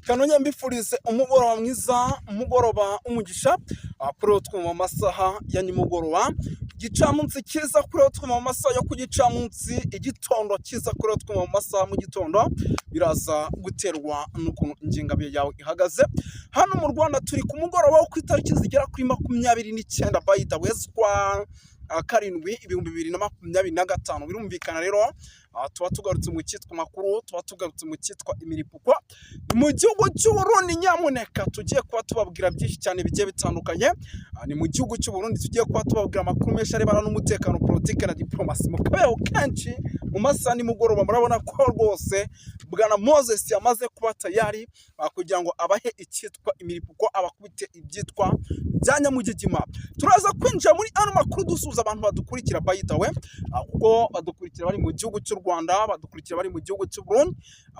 Kanongera mbifurize umugoroba mwiza, umugoroba w'umugisha kuri twe mu masaha ya nimugoroba, igicamunsi cyiza kuri twe mu masaha yo ku gicamunsi, igitondo cyiza kuri twe mu masaha mu gitondo. Biraza guterwa n'ukuntu ingengabihe yawe ihagaze. Hano mu Rwanda turi ku mugoroba wo ku itariki zigera kuri 29, by the way, z'ukwa karindwi 2025. Birumvikana rero, tuba tugarutse mu cyitwa makuru, tuba tugarutse mu cyitwa imiripuko mu gihugu cy'u Burundi. Nyamuneka, tugiye kuba tubabwira byinshi cyane bigiye bitandukanye. Ni mu gihugu cy'u Burundi tugiye kuba tubabwira amakuru menshi arebana n'umutekano, politike na diplomasi. Mu kabeho kenshi mu masaha nimugoroba, murabona ko rwose bwana Moses yamaze kuba tayari kugira ngo abahe icyitwa imiripuko, abakubite ibyitwa bya nyamugigima. Turaza kwinjira muri ano makuru dusuhuza abantu badukurikira, by the way, kuko badukurikira bari mu gihugu cy'u Rwanda, badukurikira bari mu gihugu cy'u Burundi.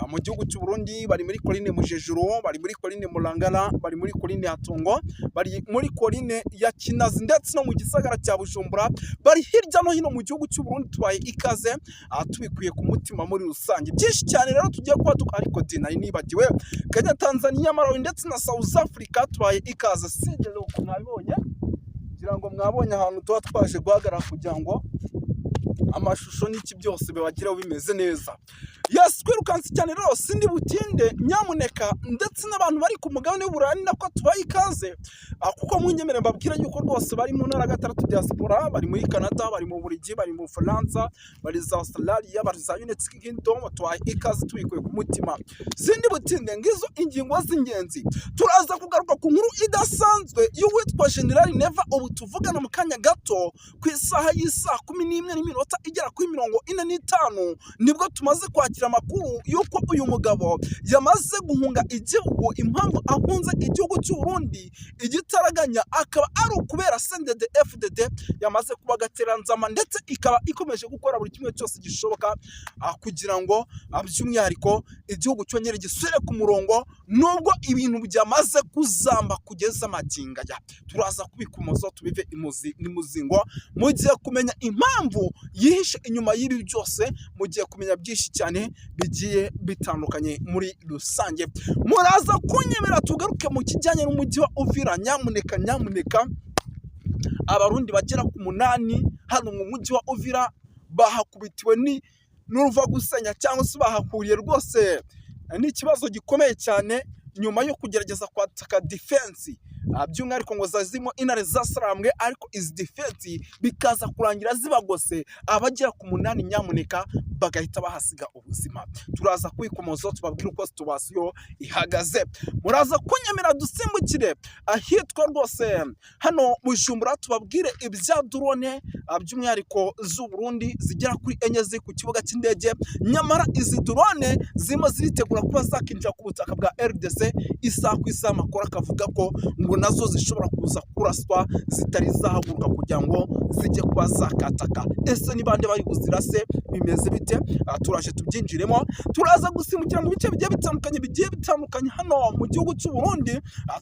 Mu gihugu cy'u Burundi bari muri colline Mujejuru, bari muri colline Murangara, bari muri colline ya Tungo, bari muri colline ya Kinazi, ndetse no mu gisagara cya Bujumbura. Bari hirya no hino mu gihugu cy'u Burundi, tubaye ikaze tubikuye ku mutima muri rusange. Byinshi cyane rero tugiye kuba ariko nari nibagiwe Kenya, Tanzania, Malawi ndetse na South Africa, tubaye ikaze. Sinigeze ukuntu mwabibonye, kugira ngo mwabonye ahantu tuba twaje guhagarara kugira ngo amashusho n'iki byose bibageraho bimeze neza. Yes, twirukanse cyane rero, sindi butinde nyamuneka. Ndetse n'abantu bari ku mugabane w'Uburayi ni nako tubaye ikaze, kuko munyemere mbabwira yuko rwose bari mu ntara gatandatu diaspora, bari muri Canada, bari mu Bubiligi, bari mu Bufaransa, bari za Australia, bari za United Kingdom, tubaye ikaze tubikuye ku mutima. Sindi butinde, ngizo ingingo z'ingenzi. Turaza kugaruka ku nkuru idasanzwe y'uwitwa General Neva. Ubu tuvugana mu kanya gato, ku isaha y'isaa 11 n'iminota igera kuri 45, nibwo tumaze kwakira amakuru y'uko uyu mugabo yamaze guhunga igihugu. Impamvu ahunze igihugu cy'u Burundi igitaraganya akaba ari ukubera CNDD FDD yamaze kuba agateranzama, ndetse ikaba ikomeje gukora buri kimwe cyose gishoboka kugira ngo by'umwihariko igihugu cyongere gisubire ku murongo, nubwo ibintu byamaze kuzamba kugeza magingo aya. Turaza kubikomoza tubive imuzi n'imuzingo. Mugiye kumenya impamvu yihishe inyuma y'ibi byose, mugiye kumenya byinshi cyane bigiye bitandukanye muri rusange. Muraza kunyemera tugaruke mu kijyanye n'umujyi wa Uvira. Nyamuneka, nyamuneka, Abarundi bagera ku munani hano mu mujyi wa Uvira bahakubitiwe ni n'uruva gusenya, cyangwa se bahahuriye rwose n'ikibazo gikomeye cyane nyuma yo kugerageza kwataka défense, by'umwihariko ngo zazimo intare zasarambwe, ariko izi défense bikaza kurangira zibagose, abagera ku munani nyamuneka bagahita bahasiga ubuzima. Turaza kwikomoza tubabwire uko situation ihagaze. Muraza kunyemera dusimbukire ahitwa rwose hano Bujumbura, tubabwire ibya drone, by'umwihariko z'u Burundi zigera kuri enye ziri ku kibuga cy'indege. Nyamara izi drone zirimo ziritegura kuba zakinjira ku butaka bwa RDC isaha ku isaha. Amakuru akavuga ko ngo nazo zishobora kuza kuraswa zitari zahaguruka kugira ngo zijye kuba zakataka. Ese ni bande bari buzirase? Bimeze bite? Turaje tubyinjiremo. Turaza gusimbukira mu bice bigiye bitandukanye hano mu gihugu cy'u Burundi,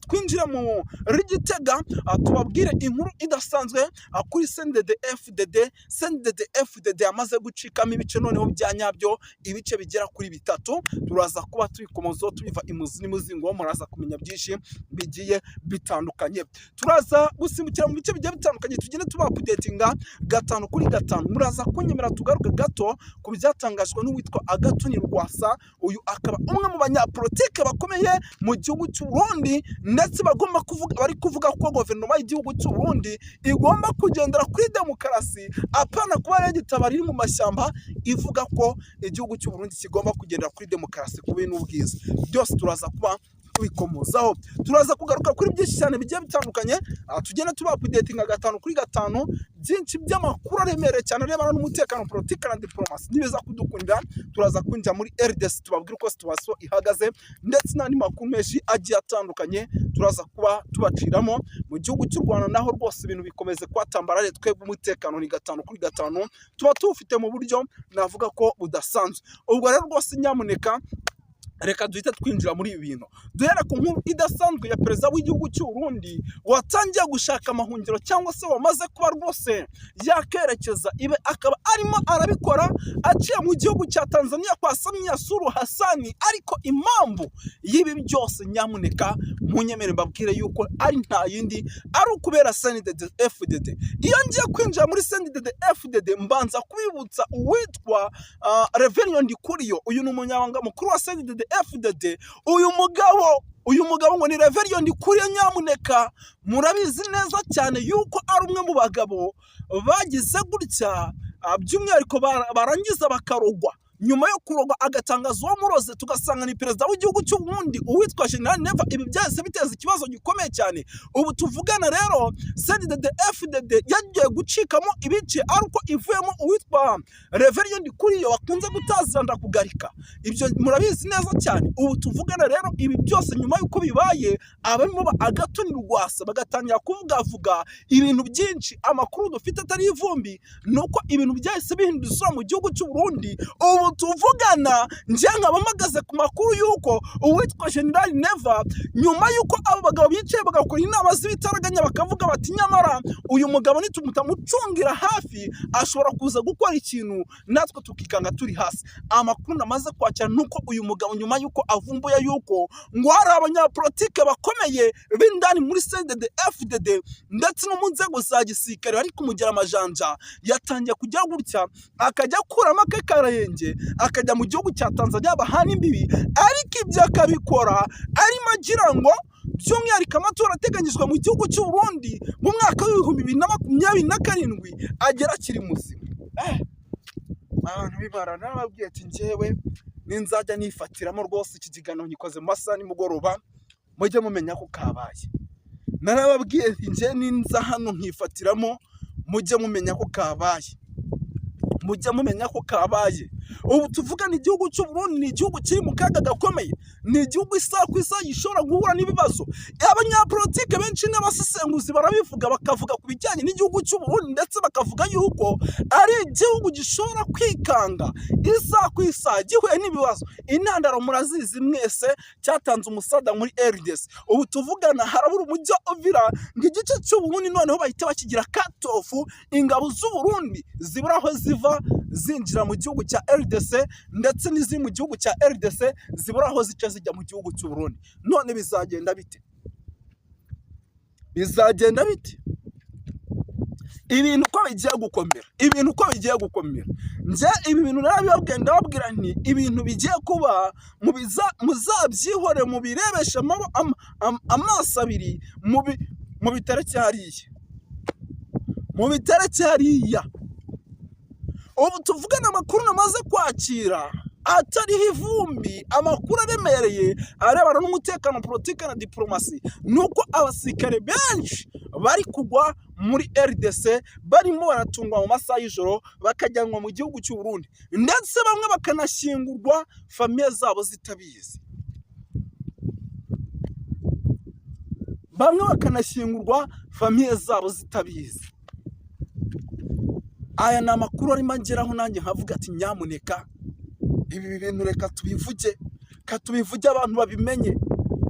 twinjire muri Gitega, tubabwire inkuru idasanzwe kuri CNDD FDD. CNDD FDD yamaze gucikamo ibice noneho bya nyabyo, ibice bigera kuri bitatu. Turaza kuba tubikomozaho tubiva imuzi n'imuzingo, muraza kumenya byinshi bigiye bitandukanye. Turaza gusimbukira mu bice bigiye bitandukanye, tugende tuba updatinga gatanu kuri gatanu. Muraza kunyemera tugaruke gato ku byatangajwe n'uwitwa Agathon Rwasa. Uyu akaba umwe mu banyapolitike bakomeye mu gihugu cy'u Burundi, ndetse bagomba kuvuga, bari kuvuga ko guverinoma y'igihugu cy'u Burundi igomba kugendera kuri demokarasi, apana kuba RED Tabara iri mu mashyamba ivuga ko igihugu cy'u Burundi kigomba kugendera kuri demokarasi ku bintu bwiza. Byose turaza kuba tubikomozaho. Turaza kugaruka kuri byinshi cyane bigiye bitandukanye, tugenda tuba updatinga gatanu kuri gatanu, byinshi by'amakuru aremereye cyane arebana n'umutekano, politiki na diplomasi. Nibiza kudukundira, turaza kwinjira muri RDC tubabwire uko situation ihagaze, ndetse n'andi makuru menshi agiye atandukanye turaza kuba tubaciramo. Mu gihugu cy'u Rwanda naho rwose ibintu bikomeze kuhatambarare. Twebwe umutekano ni gatanu kuri gatanu, tuba tuwufite mu buryo navuga ko budasanzwe. Ubwo rero rwose nyamuneka Reka duhite twinjira muri ibi bintu, duhere ku nkuru idasanzwe ya perezida w'igihugu cy'u Burundi watangiye gushaka amahungiro, cyangwa se wamaze kuba rwose yakerekeza ibe, akaba arimo arabikora aciye mu gihugu cya Tanzania kwa Samia Suluhu Hassan. Ariko impamvu y'ibi byose, nyamuneka munyemere mbabwire yuko ari nta yindi, ari ukubera CNDD FDD. Iyo ngiye kwinjira muri CNDD FDD, mbanza kubibutsa uwitwa Reverien Ndikuriyo. Uyu ni umunyamabanga mukuru wa CNDD FDD. Uyu mugabo ngo ni Reverien Ndikuriyo, nyamuneka murabizi neza cyane yuko ari umwe mu bagabo bagize gutya, by'umwihariko barangiza bakarogwa. Nyuma yo kurogwa agatangaza uwo muroze, tugasanga ni perezida w'igihugu cy'u Burundi uwitwa General Neva. Ibi byahise biteza ikibazo gikomeye cyane. Ubu tuvugana rero, CNDD FDD yagiye gucikamo ibice ari uko ivuyemo uwitwa Reverien Ndikuriyo bakunze gutazira Ndakugarika. Ibyo murabizi neza cyane. Ubu tuvugana rero, ibi byose nyuma y'uko bibaye, abarimo ba Agathon Rwasa bagatangira kuvugavuga ibintu byinshi. Amakuru dufite atari ivumbi ni uko ibintu byahise bihindura isura mu gihugu cy'u Burundi. Ubu tuvugana, njye nkaba mpagaze ku makuru y'uko uwitwa General Neva, nyuma y'uko abo bagabo bicaye bagakora inama z'ibitaraganya, bakavuga bati: "Nyamara uyu mugabo nitumutamucungira hafi ashobora kuza gukora ikintu natwe tukikanga turi hasi." Amakuru namaze kwakira ni uko uyu mugabo, nyuma y'uko avumbuye y'uko ngo hari abanyapolitike bakomeye b'indani muri CNDD FDD ndetse no mu nzego za gisirikare bari kumugera amajanja, yatangiye kujya gutya akajya akuramo ake karenge, akajya mu gihugu cya Tanzania bahana imbibi. Ariko ibyo akabikora arimo agira ngo by'umwihariko amatora ateganyijwe mu gihugu cy'u Burundi mu mwaka w'2027 agera akiri muzima. Abantu bibara narababwiye ati: "Njyewe ninzajya nifatiramo rwose iki kiganiro ngikoze mu masaha nimugoroba, mujye mumenya ko kabaye." Narababwiye nti: "Njye ninza hano nkifatiramo, mujye mumenya ko kabaye, mujye mumenya ko kabaye." Ubu tuvugana, igihugu cy'u Burundi ni igihugu kiri mu kaga gakomeye, ni igihugu isaha ku isaha gishobora guhura n'ibibazo. Abanyapolitike benshi n'abasesenguzi barabivuga, bakavuga ku bijyanye n'igihugu cy'u Burundi, ndetse bakavuga yuko ari igihugu gishobora kwikanga isaha ku isaha gihuye n'ibibazo. Intandaro murazizi mwese, cyatanze umusada muri RDC. Ubu tuvugana harabura umujyi wa Uvira ngo igice cy'u Burundi noneho bahita bakigira cut off, ingabo z'u Burundi zibura aho ziva zinjira mu gihugu cya RDC, ndetse n'iziri mu gihugu cya RDC zibura aho zica zijya mu gihugu cy'u Burundi. None bizagenda bite? Bizagenda bite? Ibintu uko bigiye gukomera, ibintu uko bigiye gukomera, njye ibi bintu narabibabwiye, ndababwira nti: "Ibintu bigiye kuba muzabyihore, mubirebeshe amaso abiri, mubitereke hariya, mubitereke hariya." Ubu tuvugana, amakuru namaze kwakira atariho ivumbi, amakuru aremereye arebana n'umutekano, politiki na diporomasi, ni uko abasirikare benshi bari kugwa muri RDC, barimo baratungwa mu masaha y'ijoro bakajyanwa mu gihugu cy'u Burundi, ndetse bamwe bakanashyingurwa famille zabo zitabizi, bamwe bakanashyingurwa famille zabo zitabizi. Aya ni amakuru arimo angeraho, nanjye nkavuga ati: "Nyamuneka ibi bintu reka tubivuge, ka tubivuge abantu babimenye,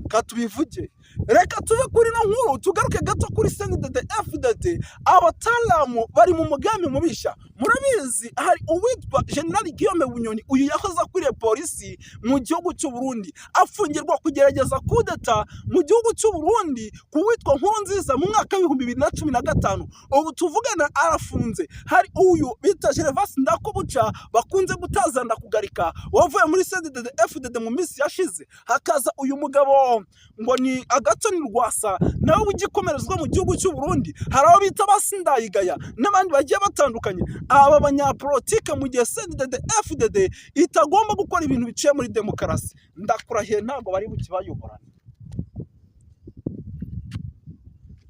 ka tubivuge." Reka tuve kuri ino nkuru, tugaruke gato kuri CNDD FDD. Abataramu bari mu mugambi mubisha. Murabizi, hari uwitwa General Guillaume Bunyoni. Uyu yahoze akuriye polisi mu gihugu cy'u Burundi, afungirwa kugerageza kudeta mu gihugu cy'u Burundi ku witwa Nkurunziza mu mwaka w'2015. Ubu tuvugana arafunze. Hari uyu bita Gervas Ndakubuca bakunze gutaza Ndakugarika, wavuye muri CNDD FDD mu minsi yashize. Hakaza uyu mugabo ngo ni Agathon Rwasa, nawe ugikomerezwa mu gihugu cy'u Burundi. Hari abo bita Basindayigaya n'abandi bagiye batandukanye. Aba banyapolitike, mu gihe CNDD FDD itagomba gukora ibintu biciye muri demokarasi, ndakurahiye ntabwo bari bukibayoborane,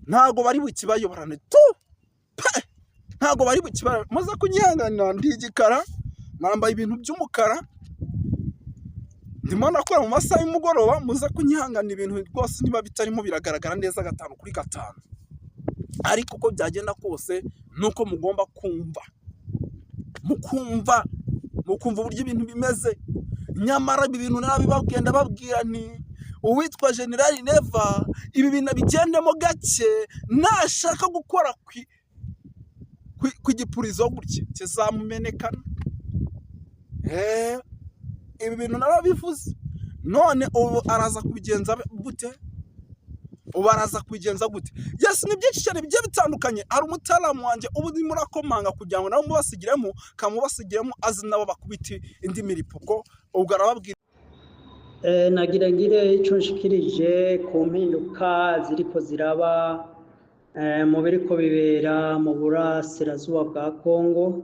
ntabwo bari bukibayoborane tu pe, ntabwo bari bukibayoborane. Muze kunyihanganira, ndi igikara, nambaye ibintu by'umukara, ndimo ndakora mu masaha y'umugoroba. Muze kunyihanganira, ibintu rwose niba bitarimo biragaragara neza gatanu kuri gatanu, ariko uko byagenda kose ni uko mugomba kumva, mukumva uburyo ibintu bimeze. Nyamara ibi bintu narabibabwiye, ndababwira nti uwitwa Generali Neva ibi bintu abigendemo gake, nashaka gukora ku gipurizo gutya kizamumenekana. Ibi bintu narabivuze, none ubu araza kubigenza gute? Ubu araza kubigenza gute? Yes, ni byinshi cyane bigiye bitandukanye. Hari umutaramu wanjye uba urimo urakomanga kugira ngo nawe mubasigiremo, kamubasigiremo azi nabo bakubite indi miripuko. Ubwo arababwira. Nagira ngire ico nshikirije ku mpinduka ziriko ziraba mu biriko bibera mu burasirazuba bwa Kongo,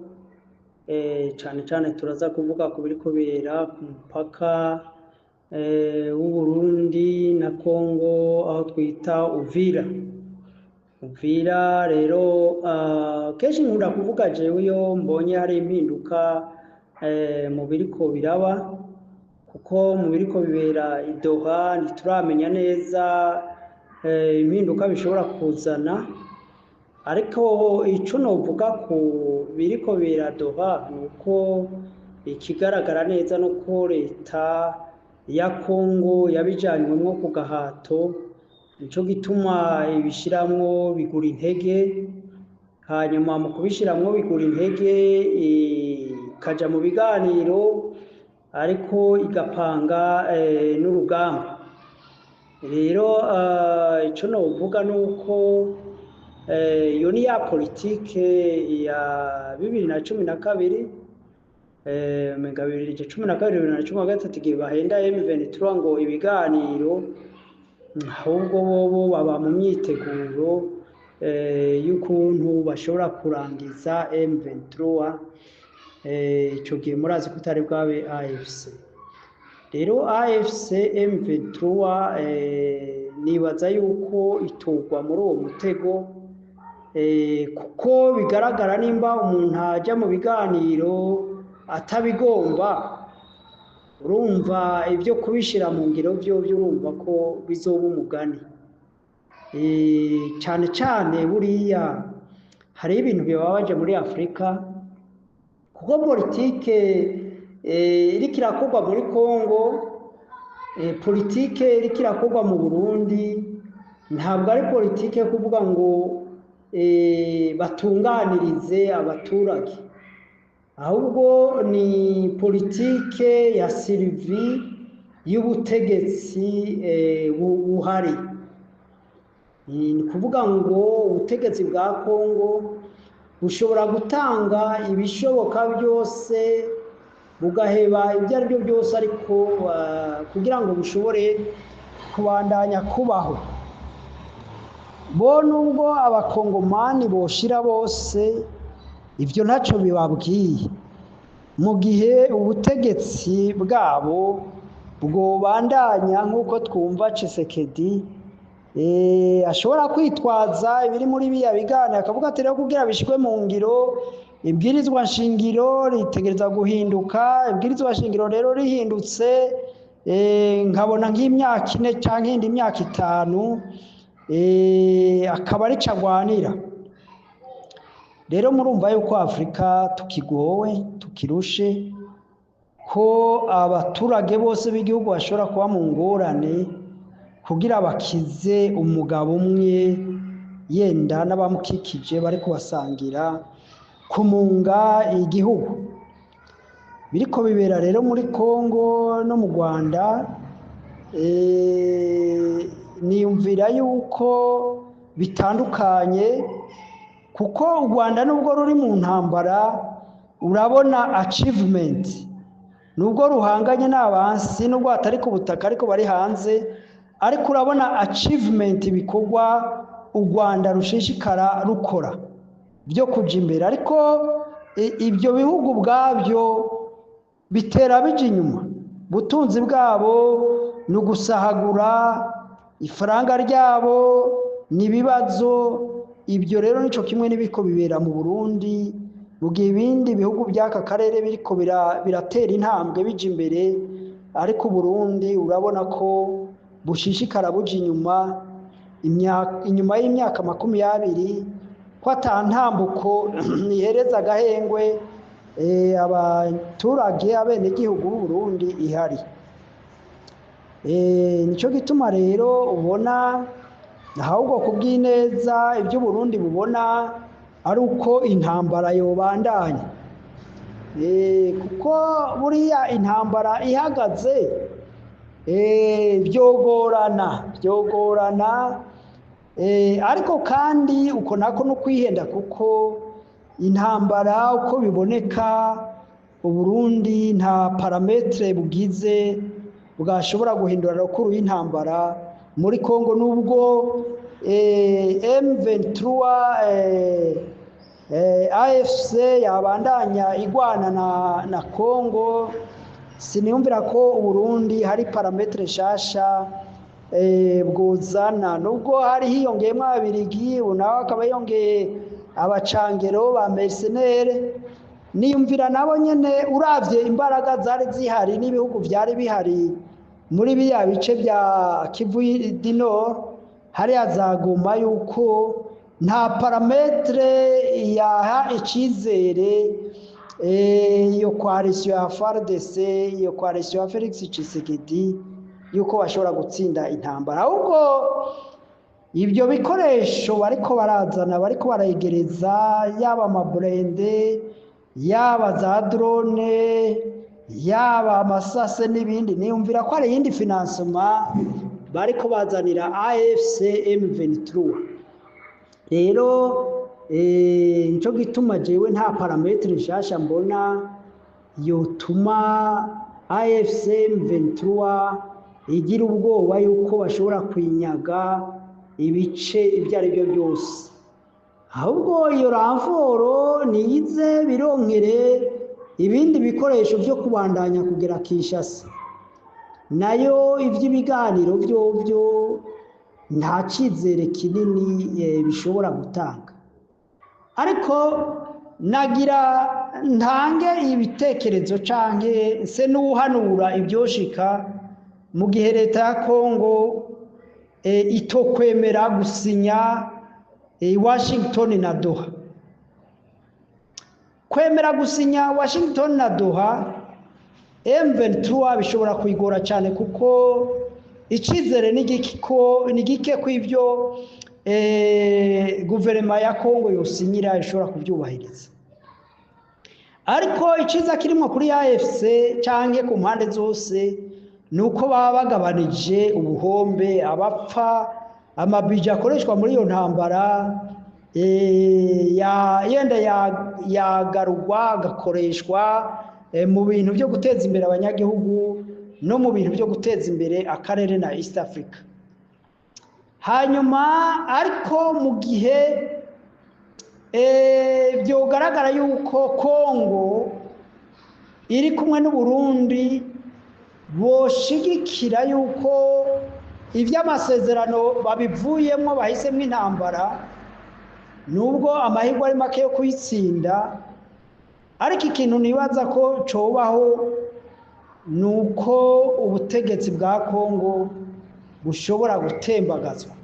cane cane turaza kuvuga ku biriko bibera ku mupaka w'Uburundi na Kongo, aho twita Uvira. Uvira rero, kenshi nkunda kuvuga jewe iyo mbonye hari impinduka mu biriko biraba, kuko mu biriko bibera i Doha ntituramenya neza impinduka bishobora kuzana. Ariko ico novuga ku biriko bibera Doha ni uko ikigaragara neza nuko leta ya Kongo yabijanywemwo ku gahato, nico gituma ibishiramwo bigura intege. Hanyuma mu kubishiramwo bigura intege, ikaja mu biganiro ariko igapanga n'urugamba. Rero ico novuga nuko iyo ni ya politike ya 2012, umenga 2012, 2013, igihe bahenda M23 ngo ibiganiro, ahubwo bobo baba mu myiteguro y'ukuntu bashobora kurangiza M23. Ico gihe murazi ko itari bwabe AFC. Rero AFC M23, nibaza yuko itogwa muri uwo mutego, kuko bigaragara nimba umuntu ajya mu biganiro atabigomba, urumva ibyo kubishyira mu ngiro byo urumva ko bizoba umugani. Cyane cyane buriya hariho ibintu bibabaje muri Afurika, kuko politike iriko irakorwa muri Kongo, politike iriko irakorwa mu Burundi, ntabwo ari politike yo kuvuga ngo batunganirize abaturage, ahubwo ni politike ya survie y'ubutegetsi buhari. Ni ukuvuga ngo ubutegetsi bwa Kongo bushobora gutanga ibishoboka byose, bugaheba ibyo ari byo byose, ariko kugira ngo bushobore kubandanya kubaho. Bo nubwo abakongomani boshira bose, ibyo ntacyo bibabwiye mu gihe ubutegetsi bwabo bwobandanya, nk'uko twumva Tshisekedi ashobora kwitwaza ibiri muri biriya biganiro, akavuga ati rero kugira bishyirwe mu ngiro, ibwirizwa nshingiro ritegereza guhinduka. Ibwirizwa shingiro rero rihindutse, nkabona nk'imyaka 4 cyangwa iyindi myaka 5, akaba arico agwanira. Rero murumva yuko Afurika tukigowe, tukirushe, ko abaturage bose b'igihugu bashobora kuba mu ngorane kugira bakize umugabo umwe, yenda n'abamukikije bari kubasangira kumunga igihugu. Biriko bibera rero muri Kongo no mu Rwanda, niyumvira yuko bitandukanye, kuko u Rwanda nubwo ruri mu ntambara, urabona achievement, nubwo ruhanganye n'abansi, nubwo hatari ku butaka ariko bari hanze, ariko urabona achievement, ibikorwa u Rwanda rushishikara rukora byo kuja imbere. Ariko ibyo bihugu ubwabyo bitera bija inyuma. Ubutunzi bwabo ni ugusahagura, ifaranga ryabo ni ibibazo. Ibyo rero nico kimwe n'ibiko bibera mu Burundi, mu gihe ibindi bihugu by'aka karere biriko biratera intambwe bija imbere, ariko Burundi urabona ko bushishikara buja inyuma. Inyuma y'imyaka 20 ko ata ntambuko ihereza agahengwe. abaturage abenegihugu b'u Burundi ihari. Nico gituma rero ubona ahubwo kubw'ineza ibyo Burundi bubona ari uko intambara yobandanya, kuko buriya intambara ihagaze byogorana, ariko kandi uko nako no kwihenda, kuko intambara uko biboneka Uburundi nta parametre bugize bwashobora guhindura rukuru y'intambara muri Kongo, nubwo M23 AFC yabandanya igwana na Kongo. Siniyumvira ko Uburundi hari parametre nshasha bwozana, nubwo hari hiyongeyemo Ababirigi, ubu nawe akaba yongeye abacangero ba mercenaires. Niyumvira nabo nyene uravye imbaraga zari zihari n'ibihugu vyari bihari muri biriya bice bya Kivu du Nord, hariya za Goma, yuko nta paramètre yaha icizere iyo coalition ya FARDC, iyo coalition ya Felix Tshisekedi, yuko bashobora gutsinda intambara. Ahubwo ibyo bikoresho bariko barazana, bariko barayegereza, yaba amaburende, yaba za drone, yaba amasase n'ibindi, niyumvira ko hari iyindi financement bariko bazanira AFC M23. Rero nico gituma jewe nta paramètre nshasha mbona yotuma AFC M23 igira ubwoba yuko bashobora kwinyaga ibice ibyo ari byo byose. Ahubwo iyo renfort niyize bironkere ibindi bikoresho byo kubandanya kugera Kinshasa. Nayo iby'ibiganiro byo nta cyizere kinini bishobora gutanga. Ariko nagira ntange ibitekerezo canke se n'uhanura ibyoshika mu gihe leta ya Kongo itokwemera gusinya Washington na Doha. Kwemera gusinya Washington na Doha, M23 bishobora kuyigora cyane, kuko icizere ni gike ko ivyo guverinoma ya Kongo yosinyira ishobora kubyubahiriza. Ariko iciza kirimo kuri AFC canke ku mpande zose nuko baba bagabanije ubuhombe, abapfa, amabije akoreshwa muri iyo ntambara yenda yagarugwa agakoreshwa mu bintu byo guteza imbere abanyagihugu no mu bintu byo guteza imbere akarere na East Africa. Hanyuma ariko mu gihe byogaragara yuko Kongo iri kumwe n'u Burundi, boshigikira yuko iby'amasezerano babivuyemo bahisemo intambara, nubwo amahirwe ari make yo kuyitsinda, ariko ikintu nibaza ko cobaho nuko ubutegetsi bwa Kongo bushobora gutembagazwa.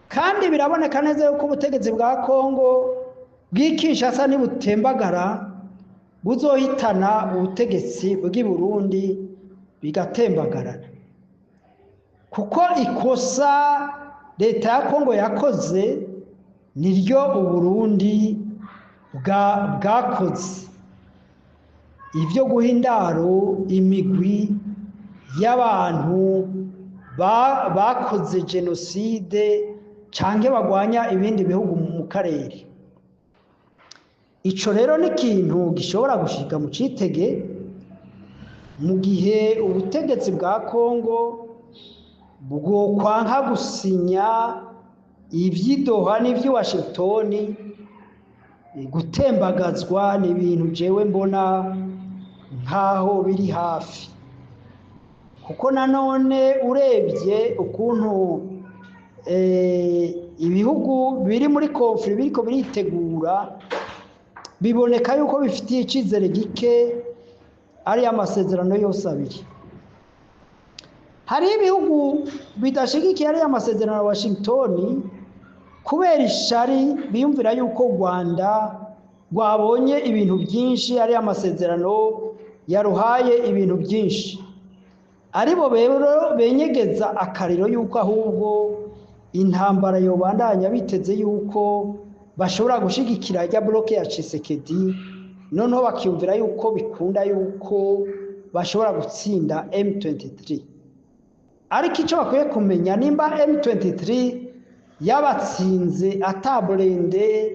Kandi biraboneka neza yuko ubutegetsi bwa Kongo bw'Kinshasa nibutembagara buzohitana ubutegetsi bw'i Burundi bigatembagarana, kuko ikosa leta ya Kongo yakoze niryo Uburundi bwakoze, ivyo guha indaro imigwi y'abantu bakoze jenoside canke bagwanya ibindi bihugu mu karere. Ico rero ni ikintu gishobora gushika mu citege mu gihe ubutegetsi bwa Kongo bwokwanka gusinya ivy'i Doha n'ivy'i Washington. Gutembagazwa ni ibintu jewe mbona nkaho biri hafi, kuko nanone urebye ukuntu ibihugu biri muri conflit biriko biritegura, biboneka yuko bifitiye icizere gike ari amasezerano yose abiri. Hari ibihugu bidashigikiye ari amasezerano ya Washington kubera ishari, biyumvira yuko Rwanda rwabonye ibintu byinshi, ari amasezerano yaruhaye ibintu byinshi, aribo rero benyegeza akariro yuko ahubwo intambara yobandanya, biteze yuko bashobora gushigikira rya bloc ya Tshisekedi, noneho bakiyumvira yuko bikunda yuko bashobora gutsinda M23. Ariko icyo bakwiye kumenya, nimba M23 yabatsinze ata blindé,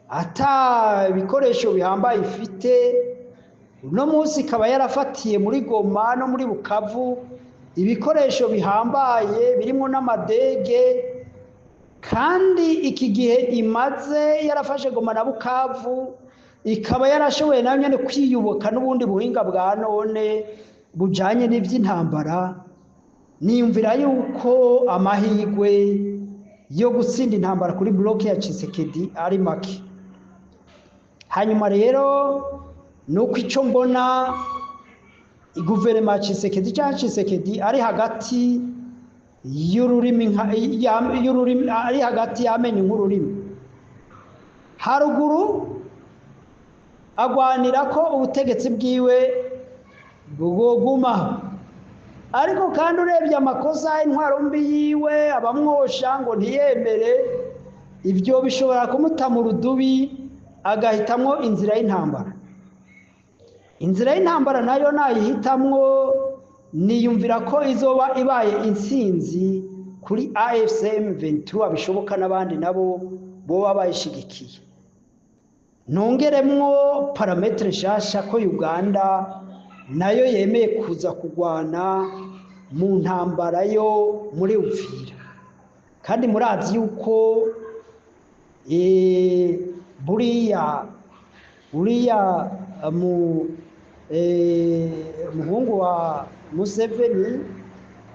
ata ibikoresho bihambaye ifite, uno munsi ikaba yarafatiye muri Goma no muri Bukavu ibikoresho bihambaye birimo n'amadege, kandi iki gihe imaze yarafashe Goma na Bukavu, ikaba yarashoboye nayo nyene kwiyubaka n'ubundi buhinga bwa none bujanye n'ivy'intambara, niyumvira yuko amahirwe yo gutsinda intambara kuri bloc ya Tshisekedi ari make. Hanyuma rero nuko icyo mbona, guverinoma ya Tshisekedi cyangwa Tshisekedi ari hagati y'ururimi, y'ururimi, ari hagati y'amenyo nk'ururimi. Haruguru agwanira ko ubutegetsi bwiwe bwogumaho, ariko kandi urebye amakosa, intwaro mbi yiwe, abamwosha ngo ntiyemere, ibyo bishobora kumuta mu rudubi, agahitamwo inzira y'intambara. Inzira y'intambara nayo nayihitamwo, niyumvira ko izoba ibaye intsinzi kuri AFC M23, bishoboka n'abandi nabo boba bayishigikiye. Nongeremwo paramètre nshasha ko Uganda nayo yemeye kuza kurwana mu ntambara yo muri Uvira, kandi murazi yuko buriya uriya mu muhungu wa Museveni,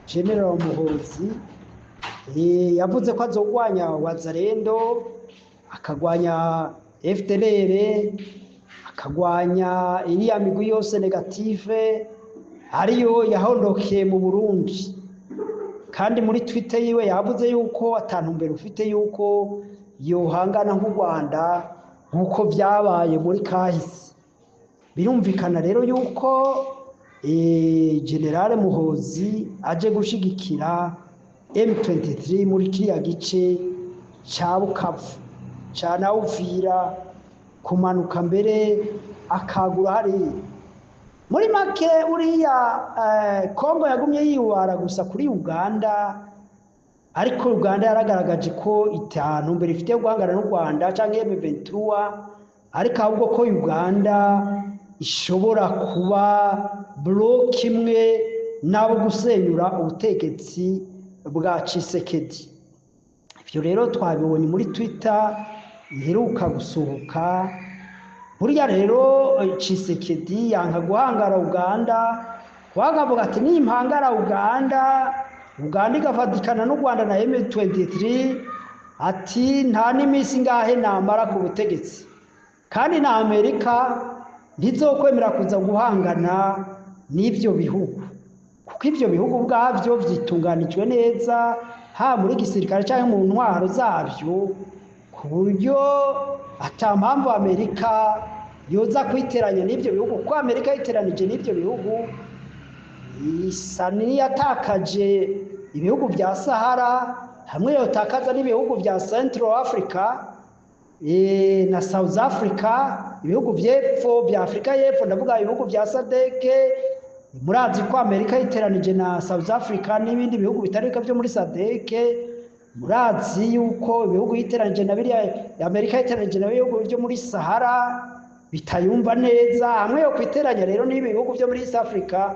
General Muhozi, yavuze ko azogwanya Wazalendo, akagwanya FDLR, akagwanya iriya migwi yose négative ariyo yahondokeye mu Burundi. Kandi muri Twitter yiwe yavuze yuko atantumbero ufite yuko yohangana nk'u Rwanda nk'uko byabaye muri kahise. Birumvikana rero yuko General Muhozi aje gushigikira M23 muri kiriya gice ca Bukavu, ca na Uvira, kumanuka mbere akagura hariya. Muri make, uriya Kongo yagumye yiwara gusa kuri Uganda, ariko Uganda yaragaragaje ko itanu mbere ifite yo guhangana n'u Rwanda cyangwa M23, ariko ahubwo ko Uganda ishobora kuba bloc imwe nabo gusenyura ubutegetsi bwa Tshisekedi. Ivyo rero twabibonye muri Twitter iheruka gusohoka. Burya rero Tshisekedi yanka guhangara Uganda, wakavuga ati: "Nimpangara Uganda, Uganda igafatikana n'u Rwanda na M23," ati "nta n'iminsi ngahe namara ku butegetsi, kandi na Amerika ntizokwemera kuza guhangana n'ibyo bihugu, kuko ibyo bihugu ubwabyo vyitunganijwe neza, haba muri gisirikare cyangwa mu ntwaro zabyo, ku buryo ata mpamvu Amerika yoza kwiteranya n'ibyo bihugu, kuko Amerika yiteranije n'ibyo bihugu isa n'iyatakaje ibihugu bya Sahara, hamwe yotakaza n'ibihugu bya Central Africa na South Africa, ibihugu by'epfo bya Afurika y'Epfo, ndavuga ibihugu bya SADC." Murazi ko Amerika yiteranije na South Africa n'ibindi bihugu bitari bike byo muri SADC. Murazi yuko ibihugu yiteranije na biriya, Amerika yiteranije na bihugu byo muri Sahara bitayumva neza. Hamwe yo kwiteranya rero n'ibi bihugu byo muri East Africa,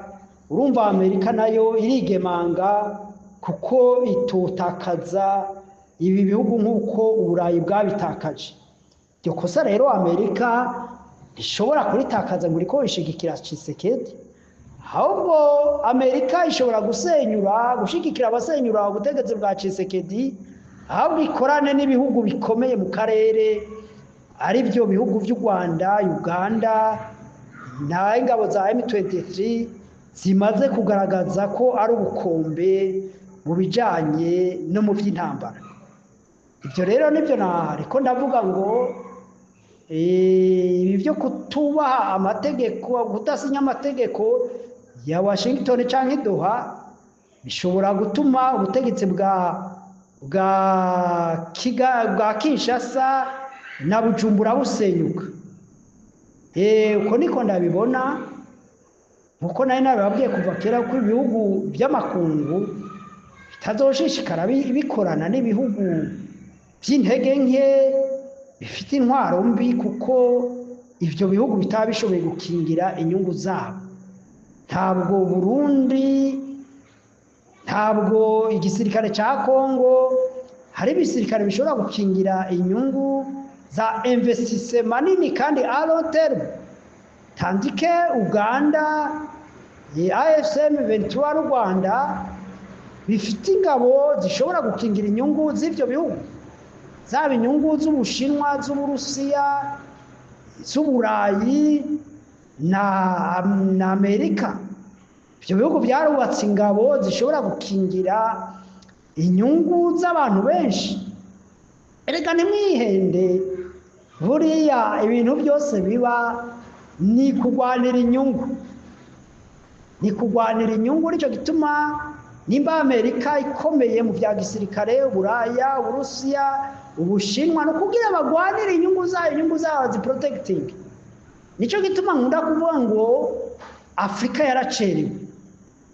urumva Amerika nayo irigemanga, kuko itotakaza ibi bihugu nk'uko Uburayi bwabitakaje. Iryo kosa rero Amerika ntishobora kuritakaza ngo iriko ishigikira Tshisekedi. Ahubwo Amerika ishobora gusenyura, gushigikira abasenyura ubutegetsi bwa Tshisekedi, ahubwo ikorane n'ibihugu bikomeye mu karere, ari byo bihugu by'u Rwanda, Uganda na ingabo za M23 zimaze kugaragaza ko ari ubukombe mu bijanye no mu by'intambara. Ibyo rero nibyo nariko ndavuga ngo Ibi byo kutubaha amategeko, kudasinya amategeko ya Washington cyangwa Doha, bishobora gutuma ubutegetsi bwa Kinshasa na Bujumbura busenyuka. Uko niko ndabibona, nkuko nari nabibabwiye kuva kera ko ibihugu by'amakungu bitazoshishikara bikorana n'ibihugu by'intege nke bifite intwaro mbi, kuko ibyo bihugu bitaba bishoboye gukingira inyungu zabo. Ntabwo Burundi, ntabwo igisirikare cya Kongo, hari ibisirikare bishobora gukingira inyungu za investissement manini kandi à long terme, tandis que Uganda, AFC M23, Rwanda bifite ingabo zishobora gukingira inyungu z'ibyo bihugu, zaba inyungu z'Ubushinwa, z'Uburusiya, z'Uburayi na Amerika. Ibyo bihugu byarubatse ingabo zishobora gukingira inyungu z'abantu benshi. Erega ntimwihende, buriya ibintu byose biba ni kurwanira inyungu, ni kurwanira inyungu. Nicyo gituma nimba Amerika ikomeye mu bya gisirikare, Uburaya, Uburusiya, Ubushinwa, ni ukugira bagwanire inyungu zayo, inyungu zabo ziprotecting. Nicyo gituma nkunda kuvuga ngo Afurika yaracerewe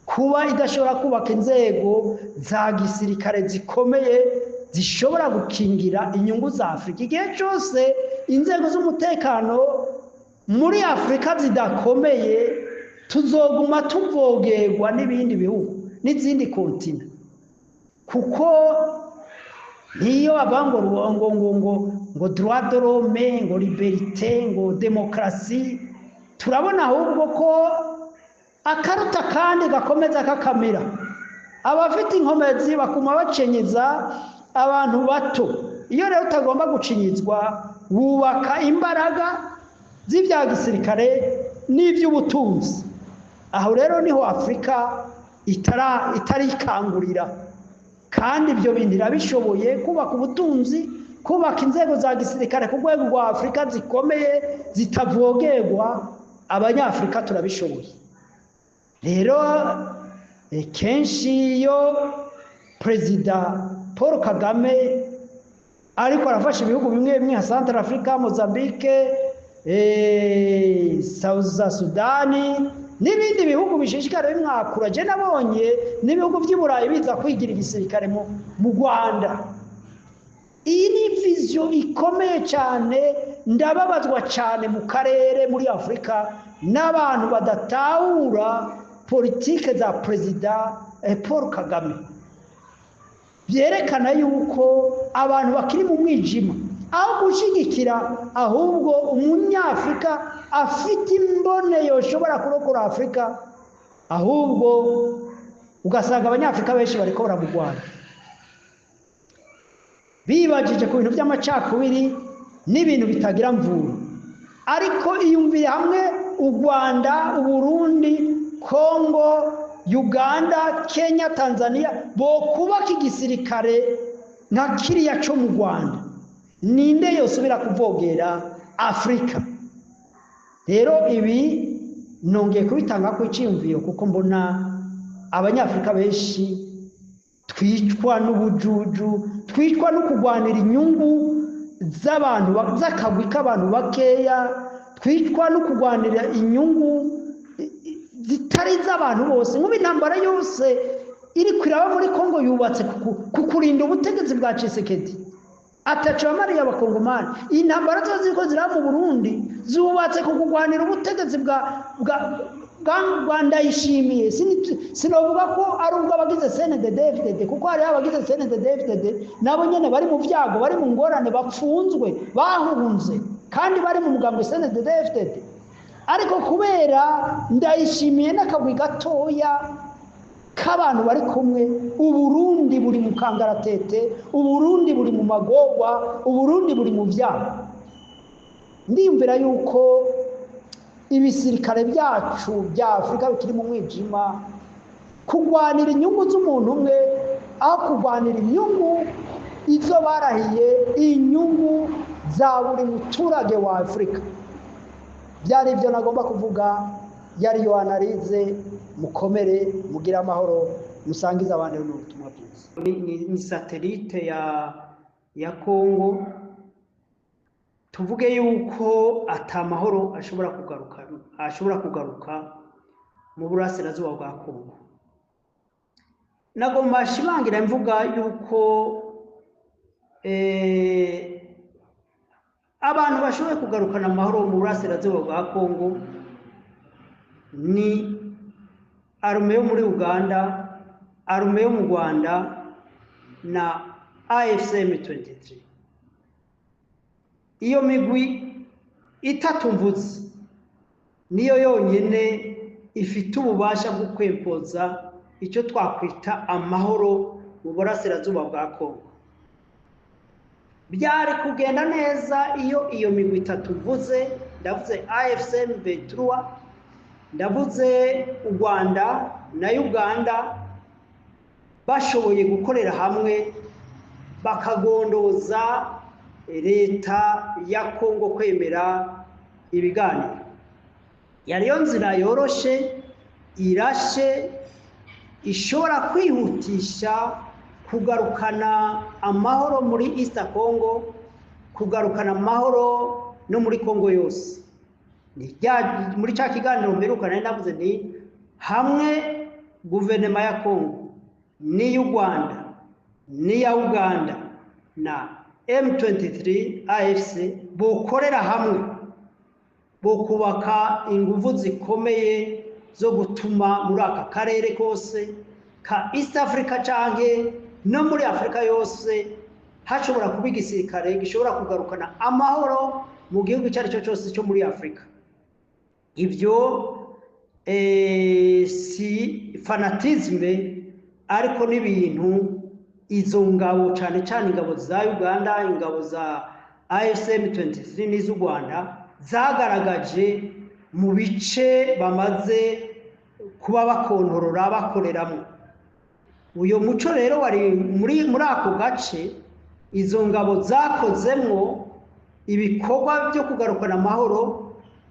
kuba idashobora kubaka inzego za gisirikare zikomeye zishobora gukingira inyungu za Afurika. Igihe cyose inzego z'umutekano muri Afurika zidakomeye, tuzoguma tuvogerwa n'ibindi bihugu n'izindi continent, kuko niyo bavuga ngo droit de l'homme, ngo liberté, ngo demokarasi, turabona ahubwo ko akaruta kandi gakomeza kakamira. Abafite inkomezi bakuma bacenyeza abantu bato. Iyo rero utagomba gucinyizwa, wubaka imbaraga z'ibya gisirikare n'iby'ubutunzi. Aho rero niho Afurika itarikangurira, kandi ibyo bintu irabishoboye: kubaka ubutunzi, kubaka inzego za gisirikare ku rwego rwa Afurika zikomeye zitavogerwa. Abanyafurika turabishoboye. Rero kenshi iyo Perezida Paul Kagame ariko arafasha ibihugu bimwe bimwe nka Central Africa, Mozambique, South Sudani n'ibindi bihugu bishishikara bimwakura, je nabonye n'ibihugu by'i Burayi biza kwigira igisirikare mu Rwanda. Iyi ni vision ikomeye cyane. Ndababazwa cyane mu karere, muri Afurika, n'abantu badatahura politike za Perezida Paul Kagame. Byerekana yuko abantu bakiri mu mwijima, aho gushyigikira ahubwo Umunyafurika afite imbone yoshobora kurokora Afurika, ahubwo ugasanga Abanyafurika benshi bariko baramurwanya, bibagije ku bintu by'amacakubiri n'ibintu bitagira mvura. Ariko iyumvire hamwe u Rwanda, Uburundi, Kongo, Uganda, Kenya, Tanzania bokubaka igisirikare nka kiriya cyo mu Rwanda, ninde yosubira kuvogera Afurika? Rero ibi nongeye kubitanga ku icyiyumviro, kuko mbona Abanyafurika benshi twicwa n'ubujuju, twicwa no kurwanira inyungu z'abantu, z'akagwi k'abantu bakeya, twicwa no kurwanira inyungu zitari iz'abantu bose. Nk'ubu intambara yose iri kwiraba muri Kongo yubatse ku kurinda ubutegetsi bwa Tshisekedi, ataco yamariye Abakongomani. Iyi ntambara zose ziriko ziraba mu Burundi zubatse ku kurwanira ubutegetsi bwa Ndayishimiye. Sinovuga ko ari ubwo abagize CNDD FDD, kuko hariho abagize CNDD FDD nabo nyene bari mu vyago, bari mu ngorane, bapfunzwe, bahunze, kandi bari mu mugambwe CNDD FDD. Ariko kubera Ndayishimiye n'akagwi gatoya k'abantu bari kumwe, Uburundi buri mu kangaratete, Uburundi buri mu magorwa, Uburundi buri mu vyago. Ndiyumvira yuko ibisirikare byacu bya Afurika bikiri mu mwijima, kurwanira inyungu z'umuntu umwe aho kurwanira inyungu izo barahiye, inyungu za buri muturage wa Afurika. Byari ibyo nagomba kuvuga, yari yo analyse. Mukomere, mugire amahoro, musangize abandi n'ubutumwa bwiza. Ni satellite ya Kongo. Tuvuge yuko ata mahoro ashobora kugaruka mu burasirazuba bwa Kongo. Nagomba shimangira mvuga yuko abantu bashoboye kugarukana amahoro mu burasirazuba bwa Kongo ni armée yo muri Uganda, armée yo mu Rwanda na AFC M23. Iyo migwi itatu mvuze niyo yonyine ifite ububasha bwo kwempoza icyo twakwita amahoro mu burasirazuba bwa Kongo. Byari kugenda neza iyo iyo migwi itatu mvuze, ndavuze AFC M23, ndavuze u Rwanda na Uganda, bashoboye gukorera hamwe bakagondoza leta ya Kongo kwemera ibiganiro. Yariyo nzira yoroshe, irashe, ishobora kwihutisha kugarukana amahoro muri East Congo, kugarukana amahoro no muri Congo yose. Muri cya kiganiro mperuka nari navuze ni hamwe guverinoma ya Congo n'iy'u Rwanda n'iya Uganda na M23 AFC bokorera hamwe, bokubaka ingufu zikomeye zo gutuma muri aka karere kose ka East Africa canke no muri Afrika yose hashobora kuba igisirikare gishobora kugarukana amahoro mu gihugu icyo ari cyo cyose cyo muri Afrika. Ibyo si fanatisme, ariko n'ibintu izo ngabo, cyane cyane ingabo za Uganda, ingabo za AFC M23 n'iz'u Rwanda, zagaragaje mu bice bamaze kuba bakontorora, bakoreramo. Uyu muco rero wari muri ako gace izo ngabo zakozemwo ibikorwa byo kugarukana amahoro.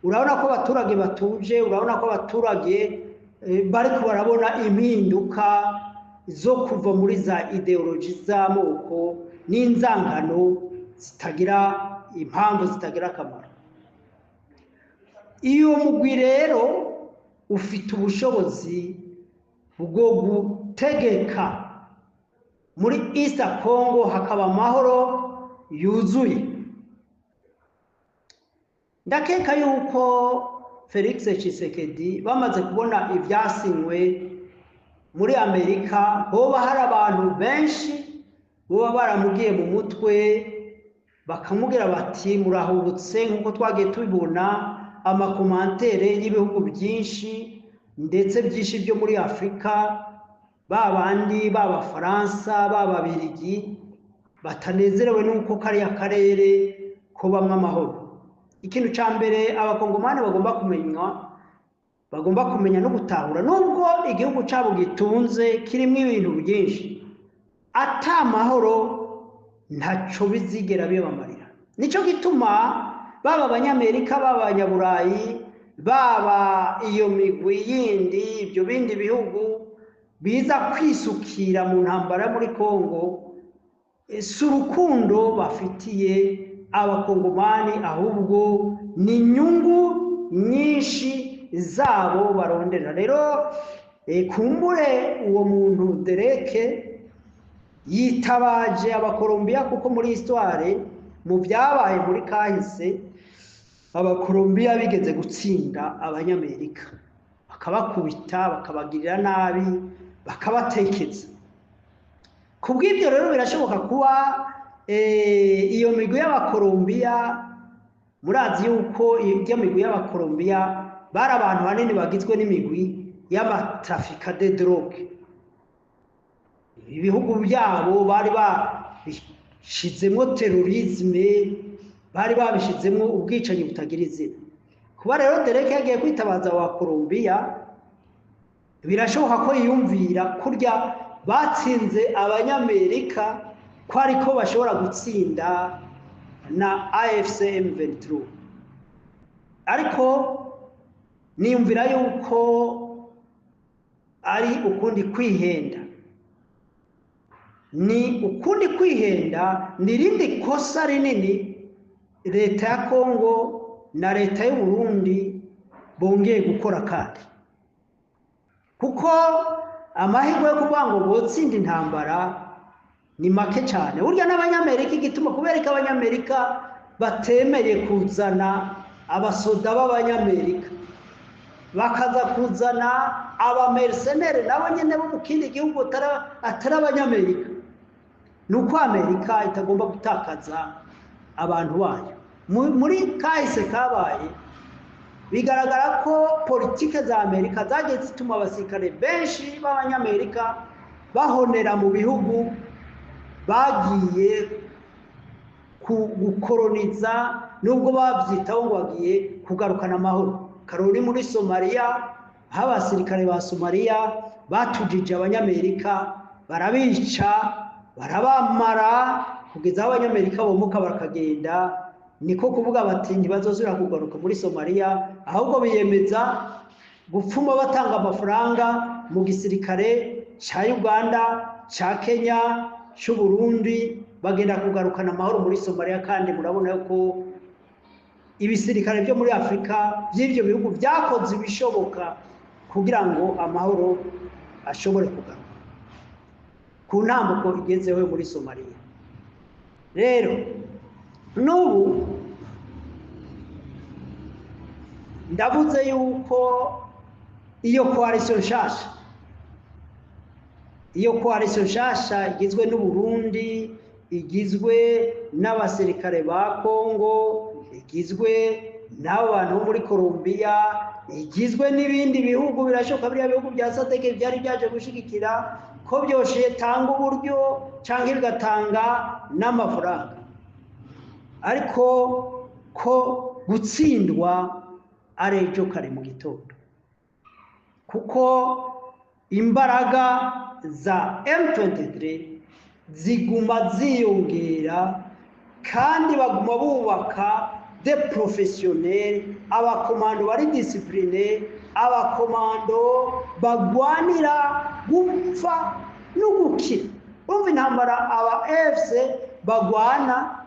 Urabona ko abaturage batuje, urabona ko abaturage bariko barabona impinduka zo kuva muri za idéologie z'amoko n'inzangano zitagira impamvu, zitagira akamaro. Iyo mugwi rero ufite ubushobozi bwo gutegeka muri East Congo hakaba amahoro yuzuye. Ndakeka yuko Felix Tshisekedi, bamaze kubona ibyasinywe muri Amerika, hoba hari abantu benshi boba baramugiye mu mutwe bakamubwira bati: "Murahubutse." Nk'uko twagiye tubibona ama commentaires y'ibihugu byinshi, ndetse byinshi byo muri Afurika, ba bandi b'Abafaransa, b'Ababirigi, batanezerewe n'uko kariya karere kubamwo amahoro. Ikintu cya mbere Abakongomani bagomba kumenya no gutahura, nubwo igihugu cyabo gitunze, kirimo ibintu byinshi, ata mahoro ntaco bizigera bibamarira. Nicyo gituma baba Abanyamerika, baba Abanyaburayi, baba iyo migwi yindi, ibyo bindi bihugu biza kwisukira mu ntambara muri Kongo, si urukundo bafitiye Abakongomani, ahubwo ni inyungu nyinshi zabo barondera. Rero kumbure uwo muntu Dereke yitabaje Abakolombiya, kuko muri histoire, mu byabaye muri kahise, Abakolombiya bigeze gutsinda Abanyamerika, bakabakubita, bakabagirira nabi, bakabatekeza. Ku bw'ibyo rero birashoboka kuba iyo migwi y'Abakolombiya, murazi yuko iyo migwi y'Abakolombiya bari abantu hanini bagizwe n'imigwi y'ama trafiquants de drogue. Ibihugu byabo bari babishizemo terrorisme, bari babishizemo ubwicanyi butagira izina. Kuba rero Dereke yagiye kwitabaza wa Kolombiya, birashoboka ko yiyumvira kurya batsinze Abanyamerika ko ariko bashobora gutsinda na AFC M23. Ariko niyumvira yuko ari ukundi kwihenda, ni ukundi kwihenda, ni irindi kosa rinini leta ya Kongo na leta y'u Burundi bongeye gukora, kandi kuko amahirwe yo kuvuga ngo botsinda intambara ni make cyane. Burya n'Abanyamerika, igituma kubera ko Abanyamerika batemeye kuzana abasoda b'Abanyamerika, bakaza kuzana abamercenaires nabo nyene bo mu kindi gihugu atari Abanyamerika, ni uko Amerika itagomba gutakaza abantu bayo. Muri kahise kabaye, bigaragara ko politike za Amerika zagiye zituma abasirikare benshi b'Abanyamerika bahonera mu bihugu bagiye gukoroniza, nubwo babyitaho ngo bagiye kugarukana amahoro. Karori muri Somaliya, aho abasirikare ba Somaliya batujije Abanyamerika, barabica, barabamara, kugeza aho Abanyamerika bomoka bakagenda. Niko kuvuga bati ntibazosubira kugaruka muri Somaliya, ahubwo biyemeza gupfuma batanga amafaranga mu gisirikare cya Uganda, cya Kenya, cy'u Burundi, bagenda kugarukana amahoro muri Somaliya. Kandi murabona ko ibisirikare byo muri Afurika by'ibyo bihugu byakoze ibishoboka kugira ngo amahoro ashobore kugaruka ku ntambuko igezeho muri Somaliya. Rero n'ubu ndavuze yuko iyo coalition nshasha, iyo coalition nshasha igizwe n'u Burundi, igizwe n'abasirikare ba Kongo, igizwe n'abo bantu bo muri Colombia, igizwe n'ibindi bihugu, birashoboka biriya bihugu bya SADC byari byaje gushigikira ko byoshe tanga uburyo cyangwa bigatanga n'amafaranga, ariko ko gutsindwa ari ejo kare mu gitondo, kuko imbaraga za M23 ziguma ziyongera, kandi baguma bubaka de professionnels, abakomando bari discipline, abakomando bagwanira gupfa no gukira. Urumva intambara aba AFC bagwana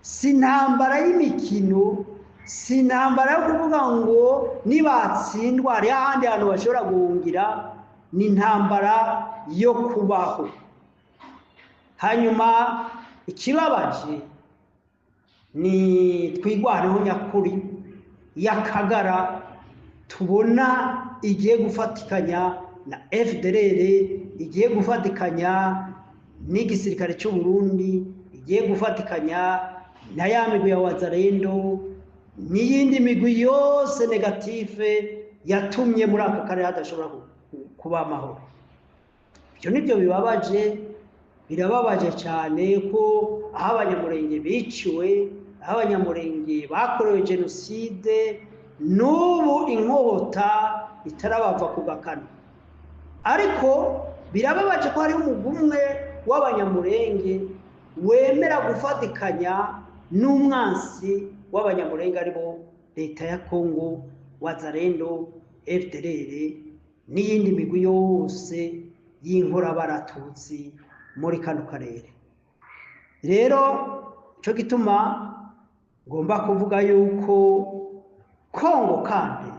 si intambara y'imikino, si intambara yo kuvuga ngo nibatsindwa hari ahandi hantu bashobora guhungira, ni intambara yo kubaho. Hanyuma ikibabaje ni Twirwaneho nyakuri y'Akagara tubona igiye gufatikanya na FDLR, igiye gufatikanya n'igisirikare cy'u Burundi, igiye gufatikanya na ya migwi ya Wazalendo n'iyindi migwi yose négative yatumye muri aka karere hadashobora kuba amahoro. Ibyo nibyo bibabaje, birababaje cyane ko aho Abanyamurenge biciwe, aho Abanyamurenge bakorewe jenoside, n'ubu inkota itarabava ku gakano. Ariko birababaje ko hari umugwi umwe w'Abanyamurenge wemera gufatikanya n'umwansi w'Abanyamurenge, aribo leta ya Kongo, Wazalendo, FDLR n'iyindi migwi yose y'inkorabaratutsi muri kano karere. Rero cyo gituma ngomba kuvuga yuko Kongo kandi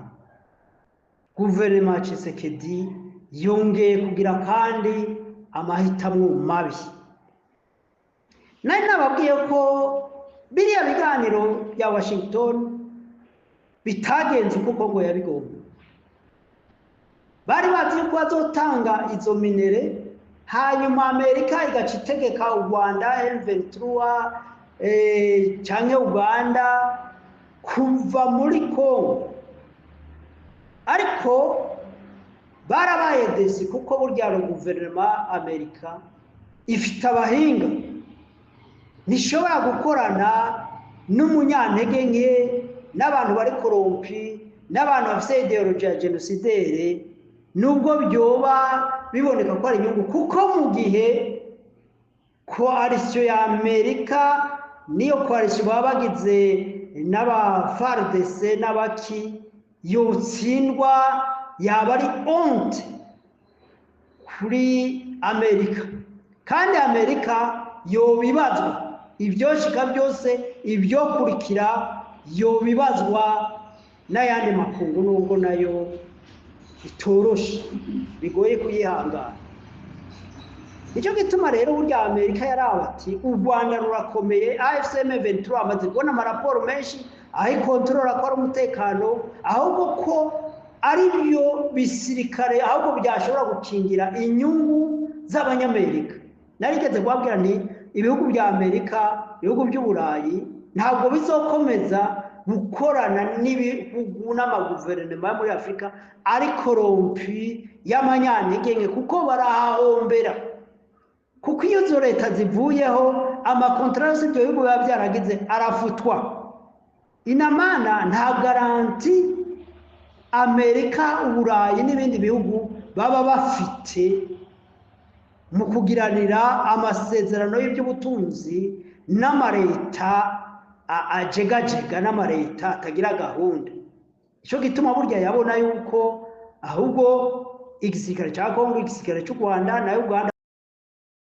guverinoma ya Tshisekedi yongeye kugira kandi amahitamo mabi. Nari nababwiye ko biriya biganiro bya Washington bitagenze uko Kongo yabigomba. Bari bazi yuko bazotanga izo minerais, hanyuma Amerika igaca itegeka u Rwanda, M23 canke Uganda kuva muri Kongo. Ariko barabaye déçus, kuko burya guverinoma Amerika ifite abahinga, ntishobora gukorana n'umunyantege nke, n'abantu bari corrompus, n'abantu bafite idéologie ya génocidaire, nubwo byoba biboneka ko ari inyungu, kuko mu gihe coalition ya Amerika Niyo coalition baba bagize n'aba FARDC n'abaki yotsindwa, yaba ari honte kuri Amerika, kandi Amerika yobibazwa ibyoshika byose, ibyokurikira yobibazwa n'ayandi makungu, nubwo nayo itoroshe, bigoye kuyihangana. Nicyo gituma rero burya Amerika yaraba ati u Rwanda rurakomeye, AFC M23 amaze kubona amaraporo menshi aho ikontorora ko ari umutekano, ahubwo ko ari byo bisirikare ahubwo byashobora gukingira inyungu z'Abanyamerika. Narigeze kubabwira nti ibihugu bya Amerika, ibihugu by'Uburayi ntabwo bizokomeza gukorana n'ibihugu n'amaguverinoma yo muri Afurika ari corrompu, y'amanyantege, kuko barahahombera, kuko iyo izo leta zivuyeho, amakontara yose ibyo bihugu biba byaragize arafutwa. Inamana nta garantie Amerika, Uburayi n'ibindi bihugu baba bafite mu kugiranira amasezerano y'iby'ubutunzi n'amareta ajegajega, n'amareta atagira gahunda. Icyo gituma burya yabona yuko ahubwo igisirikare cya Kongo, igisirikare cy'u Rwanda na Uganda.